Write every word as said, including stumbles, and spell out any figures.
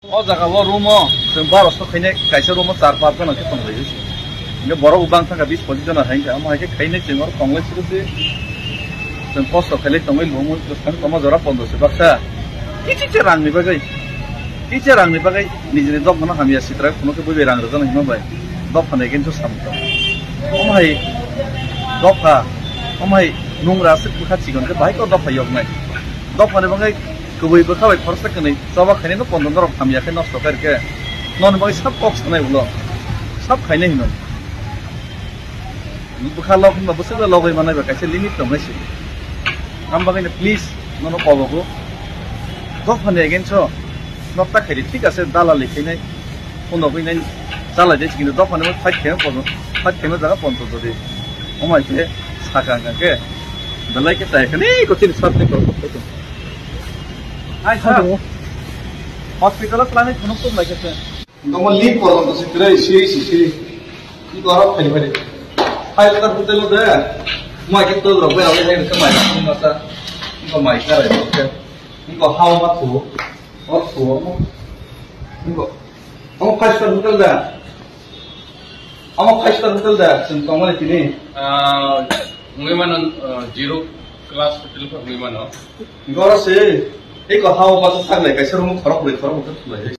O jaga o room o chwng baro so khainai kaisa room o char par jona khe tong lai. Hingke borok bo bang thangkha bis pochis jona hai khe, amo hai khe khainai chwng oro tong lai siro se. Chwng kosto khailai tongwi lumo, bwskang tongma jora pondo se baksa. Kichi che rang ni bagwi. Kichi rang ni bagwi nijini dopha no hamya sitra kuno khe bui rang rwjana hima bai. Dopha ni against o samung tong. Omo hai dopha, omo hai nungra se bwkha chikon khe bahai kok dopha yok nai. Dopha ni bagwi kubui bwkha bai khoroksa kwnwi choba khainai no pondo norok hamya khe nosto kha rikhe. Noni bagwi sab kok sanai ulo. Sab khainai hino. Bwkha lok hinba bwswk logwi manai ba kaisa limit tong hai se. Am bagwi no please nono kobogo. Dopha ni against o nok ta khaidi thik ase dalali khainai. Phunukgwi nai chalai de, kintu dophani mo fight khe podo, fight khe jaga ponto dodi. Omai khe saka hwnka khe belai khe chai khe ni ko chini sat ni ko. Ai sa. Ado. Hospital o twlangwi phunuk tum lai khe se. Nokmo leave porjonto se kwrwi siri si siri. Nokho aro phai phai. Five star hotel o de. Mai khe to rok bai rok hai se mai masa. Nokho mai karai khe. Nokho hao ma thu. O thu. Nokho. Omo five star hotel da? Omo five star hotel da? Chwng tongmani tini? Ah, wngwi mano, ah, zero class hotel khe wngwi mano. Goro se, eko hao basa saklai kaisa room khorok brwi khorok bwkha thulai.